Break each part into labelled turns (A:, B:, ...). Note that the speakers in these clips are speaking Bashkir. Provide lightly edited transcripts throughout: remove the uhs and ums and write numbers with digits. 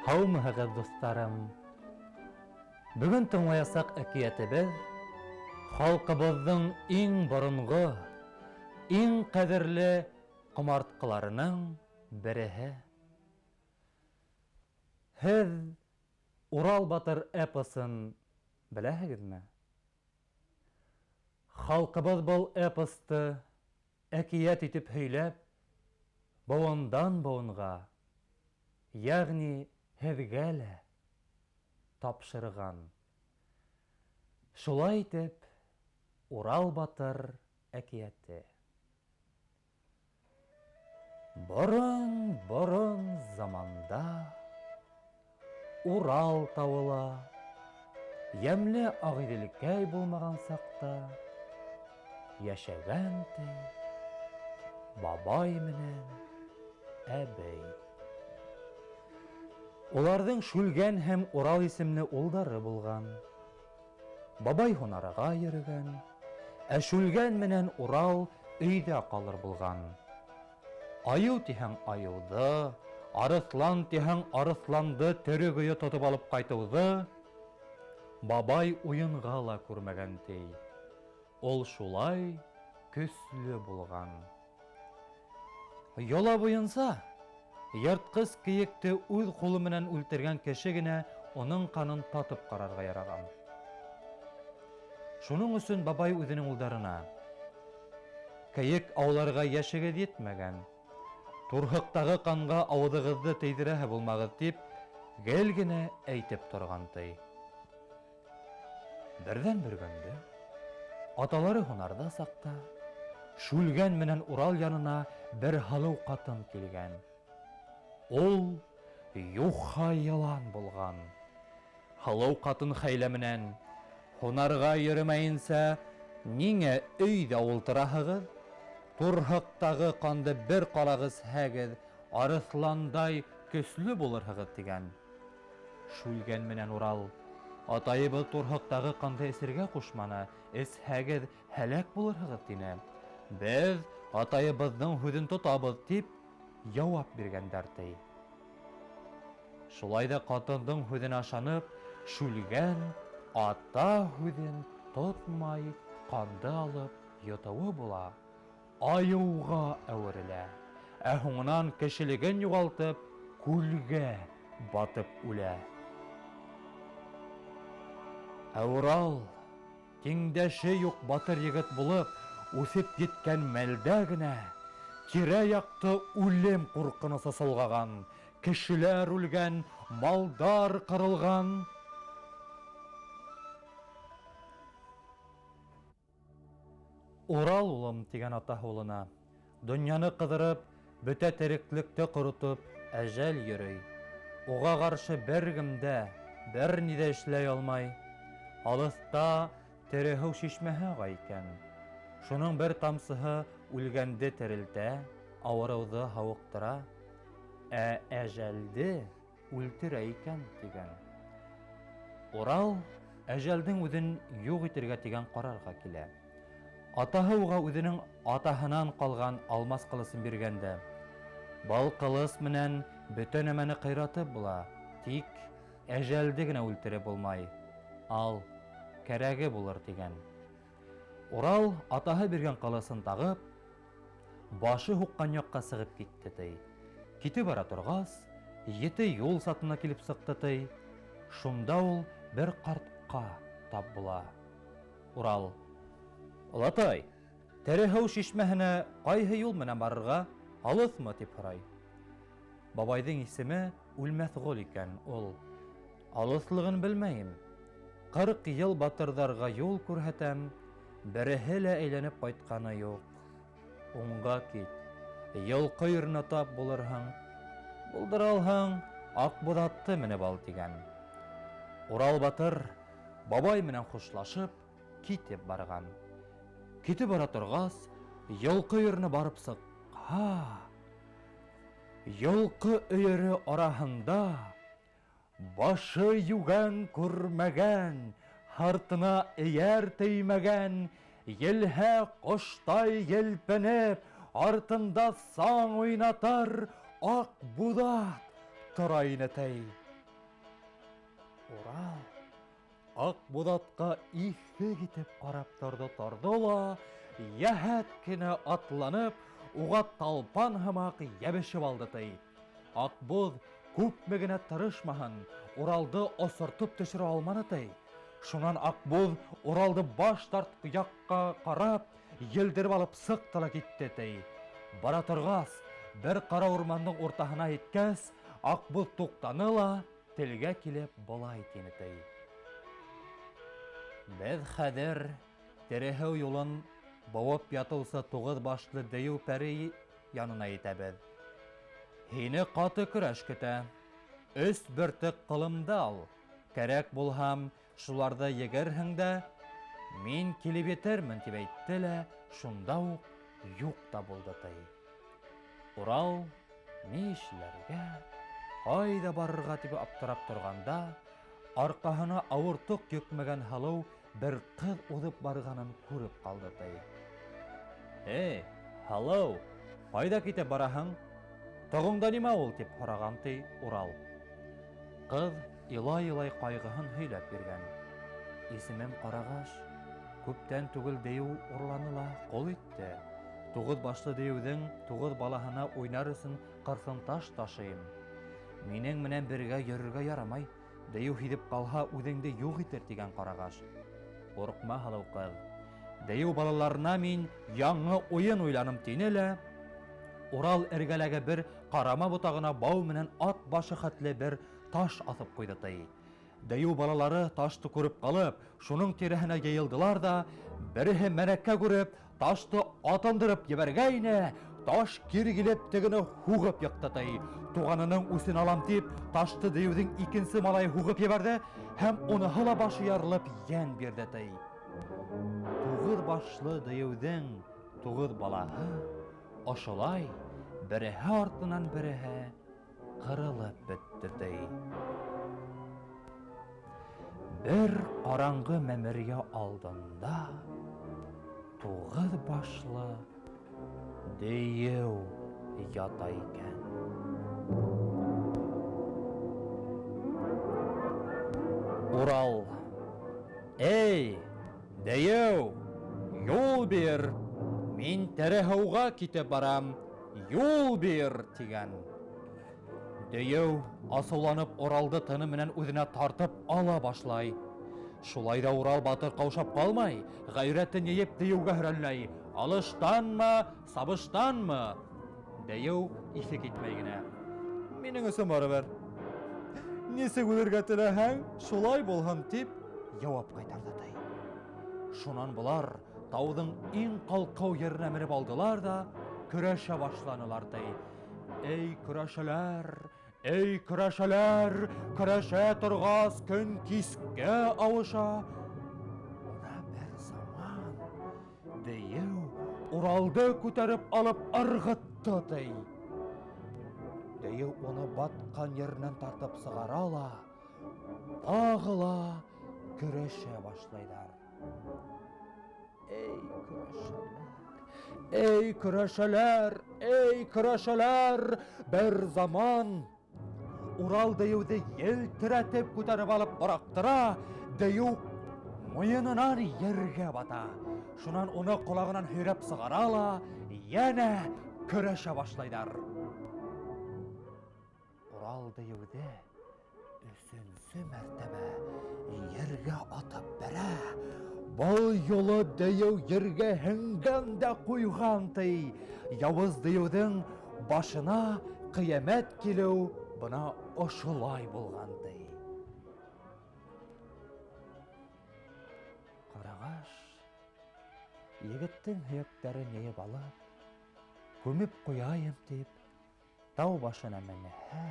A: Һаумыһығыҙ, дуҫтарым! Бөгөн тыңлаясаҡ әкиәтебеҙ халҡыбыҙҙың иң боронғо, иң ҡәҙерле ҡомартҡыларының береһе. Һеҙ Урал батыр эпосын беләһегеҙме? Халҡыбыҙ был эпосты әкиәт итеп һөйләп, быуындан быуынға, ягъни һеҙгә лә тапшырған. Шулай итеп, Урал батыр әкиәте. Борон-борон заманда Урал тауы ла ямьле Ағиҙелкәй булмаған саҡта йәшәгән ти бабай менән әбей. Уларҙың Шүлгән һәм Урал исемле улдары булған. Бабай һунарға йөрөгән, ә Шүлгән менән Урал өйҙә ҡалыр булған. Айыу тиһәң айыуҙы, арыҫлан тиһәң арыҫланды тере көйө тотоп алып ҡайтыуҙы бабай уйынға ла күрмәгән, ти. Ул шулай көслө булған. Йола буйынса, йыртҡыс кейекте үҙ ҡулы менән үлтергән кеше генә уның ҡанын татып ҡарарға яраған. Шуның өсөн бабай үҙенең улдарына: Кейек ауларға йәшегеҙ етмәгән, турһыҡтағы ҡанға ауыҙығыҙҙы тейҙерәһе булмағыҙ, тип гел генә әйтеп торған, ти. Берҙән-бер көндө аталары һунарҙа саҡта Шүлгән менән Урал янына бер һылыу ҡатын килгән. Ул юха йылан булған. Һылыу ҡатын хәйлә менән: Һунарға йөрөмәйенсә, ниңә өйҙә ултыраһығыҙ? Турһыҡтағы ҡанды бер ҡалаҡ эсһәгеҙ, арыҫландай көслө булырһығыҙ, тигән. Шүлгән менән Урал. Атайыбыҙ турһыҡтағы ҡанды эсергә ҡушманы, эсһәгеҙ, һәләк булырһығыҙ, тине. Беҙ атайыбыҙҙың һүҙен тотабыҙ, тип яуап биргәндәр, ти. Шулай ҙа ҡатындың һүҙенә ышанып, Шүлгән ата һүҙен тотмай ҡанды алып йотоуы була. Айыуға әүерелә, ә һуңынан кешелеген юғалтып, күлгә батып үлә. Ә Урал, тиңдәше юк батыр егет булып үҫеп еткән мәлдә генә, тирә-якты үлем куркынысы солғаған, кешеләр үлгән, малдар кырылган. Урал улым, тигән атаһы улына, дөньяны ҡыҙырып, бөтә тереклекте ҡоротоп, әжәл йөрөй. Уға ҡаршы бер кем дә, бер ни ҙә эшләй алмай. Алыҫта тере һыу шишмәһе аға икән. Шуның бер тамсыһы үлгәнде терелтә, ауырыуҙы һауыҡтыра, ә әжәлде Үлтерә икән, тигән. Урал әжәлдең үзен юк итергә дигән карарга килә. Атаһы уга үзенең атаһынан калган алмас кылысын биргән дә, Бал кылыс менән бөтә нәмәне кыйратып була, тик әжәлде генә үлтереп булмай. Ал, кәрәге булыр, дигән. Урал атаһы биргән кылысын тагып, Башы һуҡҡан яҡҡа сығып китте, ти. Китеп бара торғас, ете юл сатына килеп сыҡты, ти. Шунда ул бер ҡартҡа тап була. Урал: Олатай, тере һыу шишмәһенә ҡайһы юл менән барырға, алыҫмы? дип һорай. Бабайҙың исеме Үлмәҫғол икән, ул: Алыҫлығын белмәйем. 40 йыл батырҙарға юл күрһәтәм, береһе лә әйләнеп ҡайтҡаны юҡ. Уңға кит, йылҡы өйөрөнә тап булырһың. Булдыра алһаң, Аҡбуҙатты менеп ал, тигән. Урал батыр, бабай менән хушлашып, китеп барған. Китеп бара торғас, йылҡы өйөрөнә барып сыҡһа, йылҡы өйөрө араһында Башы йүгән күрмәгән, һыртына эйәр теймәгән, елһә ҡоштай елпенеп, артында саң уйнатыр Аҡбуҙат тора ине, ти. Урал Аҡбуҙатҡа иҫе китеп ҡарап торҙо-торҙо ла, йәһәт кенә атланып, уға талпан һымаҡ йәбешеп алды, ти. Аҡбуҙ күпме генә тырышмаһын, Уралды осортоп төшөрә алманы, ти. Шунан Аҡбуҙ Уралды баш тарт яҡҡа ҡарап, елдереп алып сыҡты ла китте, ти. Бара торғас, бер ҡара урмандың уртаһына еткәс, Аҡбуҙ туҡтаны ла, телгә килеп былай тине, ти. Беҙ хәҙер тереһеү юлын быуып ятыусы туғыҙ башлы дейеү пәрей янына етәбеҙ. Һине ҡаты көрәш көтә. Өс бөртөк ҡылымды ал. Кәрәк булһам, шуларҙы егерһең дә, мин килеп етермен, тип әйтте лә, шунда уҡ юҡ та булды, ти. Урал ни эшләргә, ҡайҙа барырға тип аптырап торғанда, арҡаһына ауыр тоҡ йөкмәгән һылыу бер ҡыҙ уҙып барғанын күреп ҡалды, ти. Эй, һылыу, ҡайҙа китеп бараһың? Тоғоңда нимә ул? тип һораған, ти, Урал. Ҡыҙ илай-илай ҡайғыһын һөйләп биргән. Исемем Ҡарағаш. Күптән түгел дейеү урланы ла ҡол итте. Туғыҙ башлы дейеүҙең туғыҙ балаһына уйнар өсөн ҡырҫын таш ташыйым. Минең менән бергә йөрөргә ярамай. Дейеү һиҙеп ҡалһа, үҙеңде юҡ итер, тигән Ҡарағаш. Ҡурҡма, һылыу ҡыҙ. Дейеү балаларына мин яңы уйын уйланым, тине лә, Урал эргәләге бер ҡарама ботағына бау менән ат башы хәтле бер таш аҫып ҡуйҙы, ти. Дейеү балалары ташты күреп ҡалып, шуның тирәһенә йыйылдылар да, береһе мәрәкә күреп, ташты атындырып ебәргәйне, таш кире килеп тегене һуғып йыҡты, ти. Туғанының үсен алам дип, ташты дейеүҙең икенсе малайы һуғып ебәрҙе һәм уныһы ла башы ярылып йән бирҙе, ти. Туғыҙ башлы дейеүҙең туғыҙ балаһы ошолай береһе артынан береһе ҡырылып бөттө, ти. Бер ҡараңғы мәмерйә алдында туғыҙ башлы дейеү ята икән. Урал. Эй, дейеү, юл бир, мин тере һыуға китеп барам, Юл бир, тигән. Дейеү асыуланып Уралды тыны менән үҙенә тартып ала башлай. Шулай да Урал батыр ҡаушап ҡалмай, ғәйрәтен йыйып дейеүгә һөрәнләй. Алыштанмы, сабыштанмы? Дейеү иҫе китмәй генә. Минең өсөн барыбер. Нисек үлергә теләһәң, шулай булһын, дип яуап ҡайтарҙы ти. Шунан болар тауҙың иң ҡалҡыу еренә менеп алдылар да көрәшә башланылар ти. Эй, көрәшәләр, эй, көрәшәләр, көрәшә торғас көн кискә ауыша. Бына бер заман дейеү Уралды күтәреп алып ырғытты ти. Дейеү уны батҡан еренән тартып сығара ла, тағы ла көрәшә башлайҙар. Эй, көрәшәләр, эй, көрәшәләр, эй, көрәшәләр, бер заман Урал дейеүҙе елтерәтеп күтәреп алып быраҡтыра, дейеү муйынынан ергә бата. Шунан уны ҡолағынан һөйрәп сығара ла, йәнә көрәшә башлайҙар. Урал дейеүҙе өсөнсө мәртәбә ергә атып бәрә. Был юлы дейеү ергә һеңгән дә ҡуйған ти. Яуыз дейеүҙең башына ҡиәмәт килеү бына ошолай булған ти. Ҡарағаш егеттең һөйәктәрен йыйып алып, күмеп ҡуяйым тип, Тау башына менһә,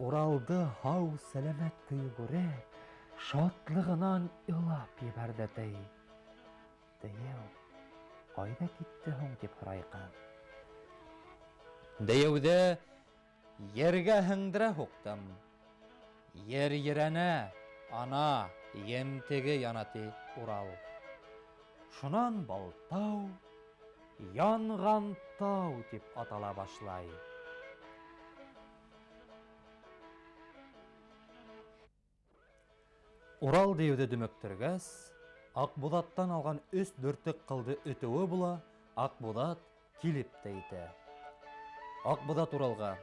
A: Уралды һау сәләмәт көйө күреп, шатлығынан илап ебәрҙе ти. Дейеү, ҡайҙа китте һуң тип һорай ҡыҙ. Дейеүҙе ергә һеңдерә һуҡтым. Ер ерәнә, ана, емтеге яна ти Урал. Шунан был тау Янған тау дип атала башлай. Урал дейеүҙе дөмөктөргәс, Аҡбуҙаттан алған өс бөртөк ҡылды өтөүе була, Аҡбуҙат килеп тә етә. Аҡбуҙат Уралға,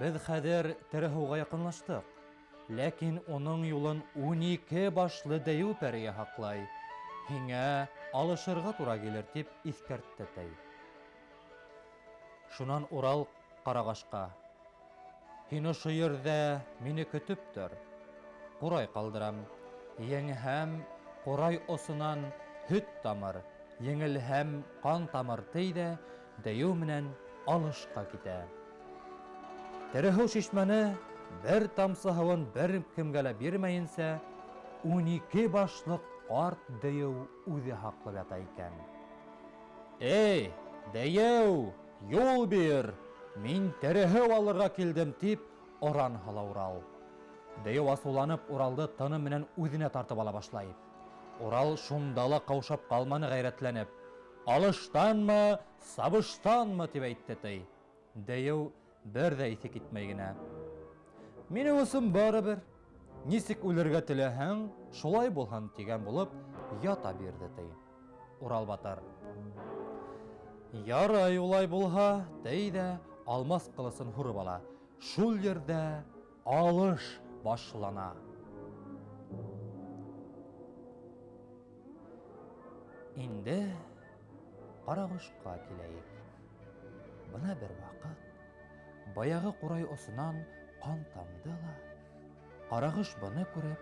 A: Беҙ хәҙер тере һыуға яҡынлаштыҡ. Ләкин уның юлын 12 башлы дейеү пәрейе һаҡлай. Һиңә алышырға тура килер, тип иҫкәртте тей. Шунан Урал Ҡарағашҡа, Һин ошо ерҙә мине көтөп тор. Ҡурай ҡалдырам. Еңһәм, ҡурай осонан һөт тамыр, еңелһәм, ҡан тамыр, ти ҙә дейеү менән алышҡа китә. Тере һыу шишмәне бер тамсы һыуын бер кемгә лә бирмәйенсә, 12 башлы ҡарт дейеү үҙе һаҡлап ята икән. Эй, дейеү, юл бир, мин тере һыу алырға килдем, тип оран һала Урал. Дейеү асыуланып Уралды тыны менән үҙенә тартып ала башлай. Урал шунда ла ҡаушап ҡалманы ғәйрәтләнеп, Алыштанмы, сабыштанмы, тип әйтте ти. Дейеү бер ҙә иҫе китмәй генә. Минең өсөн барыбер, нисек үлергә теләһәң, шулай булһын, тигән булып ята бирҙе ти. Урал батыр. Ярай улай булһа, ти ҙә алмас ҡылысын һурып ала. Шул ерҙә алыш башлана. Инде Ҡарағошҡа киләйек. Бына бер ваҡыт баяғы ҡурай осонан ҡан тамды ла, Ҡарағош быны күреп,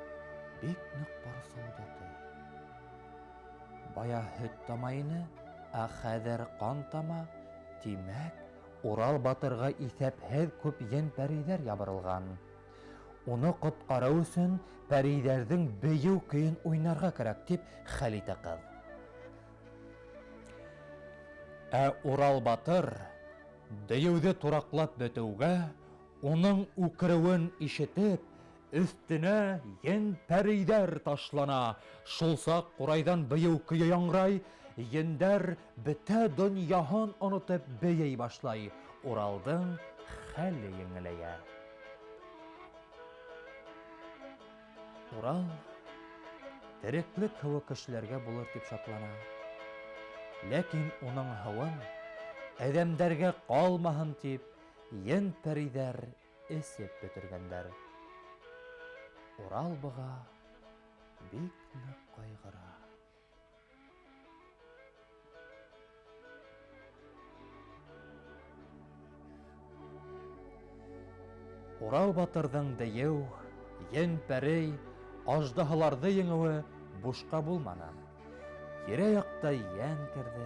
A: бик ныҡ борсолдо ти. Бая һөт тама ине, ә хәҙер ҡан тама, тимәк, Урал батырға иҫәпһеҙ күп ен-пәрейҙәр ябырылған. Уны ҡотҡарыу өсөн пәрейҙәрҙең бейеү көйөн уйнарға кәрәк, тип хәл итә ҡыҙ. Ә Урал батыр дейеүҙе тураҡлап бөтөүгә, уның үкереүен ишетеп, өҫтөнә ен-пәрейҙәр ташлана. Шул саҡ ҡурайҙан бейеү көйө яңғырай, ендәр бөтә донъяһын онотоп бейей башлай. Уралдың хәле еңеләйә. Урал тереклек һыуы кешеләргә булыр дип шатлана. Ләкин уның һыуын әҙәмдәргә ҡалмаһын дип, ен-пәрейҙәр эсеп бөтөргәндәр. Урал быға бик ныҡ ҡайғыра. Урал батырҙың дейеү, ен-пәрей, аждаһаларҙы еңеүе бушҡа булманы. Тирә-яҡта йән керҙе.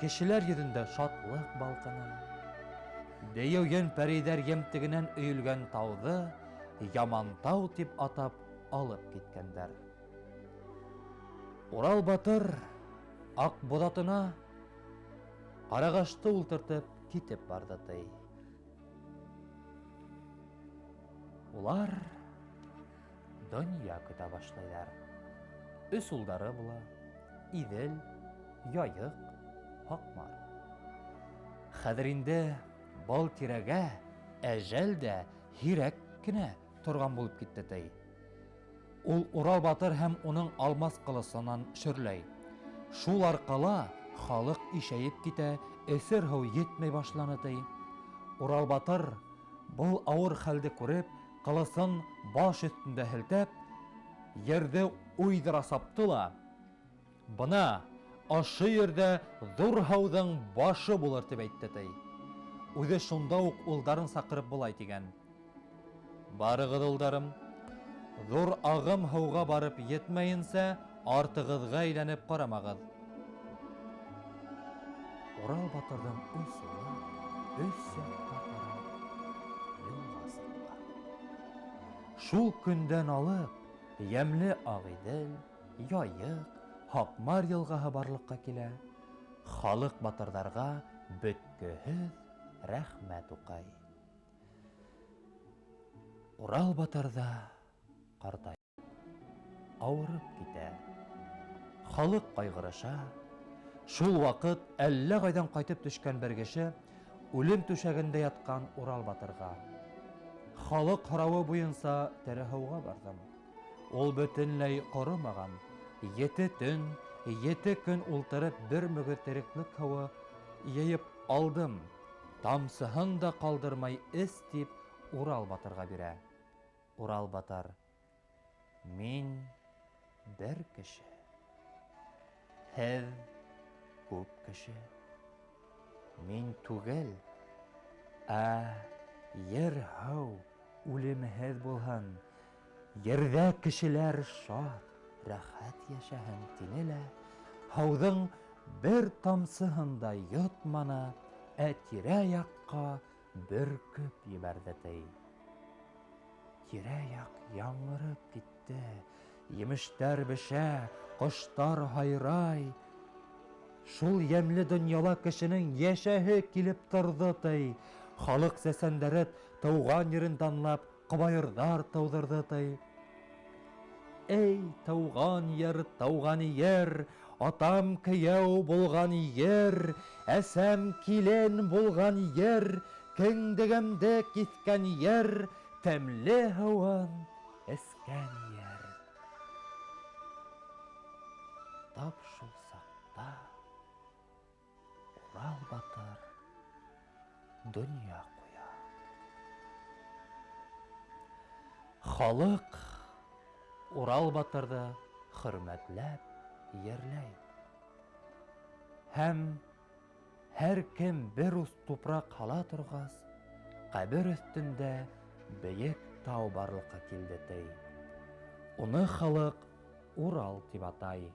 A: Кешеләр йөҙөндә шатлыҡ балҡыны. Дейеү ен-пәрейҙәр емтегенән өйөлгән тауҙы Ямантау тип атап алып киткәндәр. Урал батыр Аҡбуҙатына ҡарағашты ултыртып китеп барҙы ти. Улар донъя көтә башлайҙар. Өс улдары була. Иҙел, Яйыҡ, Һаҡмар. Хәҙер инде был тирәгә әжәл дә һирәк кенә торған булып китте ти. Ул Урал батыр һәм уның алмас ҡылысынан шөрләй. Шул арҡала халыҡ ишәйеп китә, эсер һыу етмәй башланы ти. Урал батыр был ауыр хәлде күреп, ҡылысын баш өҫтөндә һелтәп, ерҙе уйҙыра сапты ла, Бына ошо ерҙә ҙур һыуҙың башы булыр, тип әйтте ти. Үҙе шунда уҡ улдарын саҡырып былай тигән. Барығыҙ, улдарым, ҙур ағым һыуға барып етмәйенсә, артығыҙға әйләнеп ҡарамағыҙ. Урал батырҙың өс улы өс яҡҡа ҡарап юлға сыҡҡан. Шул көндән алып йәмле Ағиҙел, Яйыҡ, Һаҡмар йылғаһы барлыҡҡа килә. Халыҡ батырҙарға бөткөһөҙ рәхмәт уҡый. Урал батыр ҙа ҡартай, ауырып китә. Халыҡ ҡайғырыша. Шул ваҡыт әллә ҡайҙан ҡайтып төшкән бер кеше үлем түшәгендә ятҡан Урал батырға: Халыҡ һорауы буйынса тере һыуға барҙым. Ул бөтөнләй ҡоромаған, ете төн, ете көн ултырып бер мөгөҙ тереклек һыуы йыйып алдым, тамсыһын да ҡалдырмай эс тип Урал батырға бирә. Урал батыр, мин бер кеше, һеҙ күп кеше. Мин түгел, ә ер-һыу үлемһеҙ булһын, ерҙә кешеләр шат, рәхәт йәшәһен, тине лә, һыуҙың бер тамсыһын да йотманы, ә тирә-яҡҡа бөркөп ебәрҙе, ти. Тирә-яҡ яңырып китте, емештәр бешә, ҡоштар һайрай. Шул йәмле донъяла кешенең йәшәһе килеп торҙо, ти. Халыҡ сәсәндәре тыуған ерен данлап, ҡобайырҙар тыуҙырҙы, ти. Эй, тыуған ер, тыуған ер, атам кейәү булған ер, әсәм килен булған ер, кендегемде киҫкән ер, тәмле һыуын эскән ер. Тап шул саҡта Урал батыр донъя ҡуя. Халыҡ Урал батырҙы хөрмәтләп ерләй. Һәм һәр кем бер ус тупраҡ һала торғас, ҡәбер өҫтөндә бейек тау барлыҡҡа килде, ти. Уны халыҡ Урал тип атай.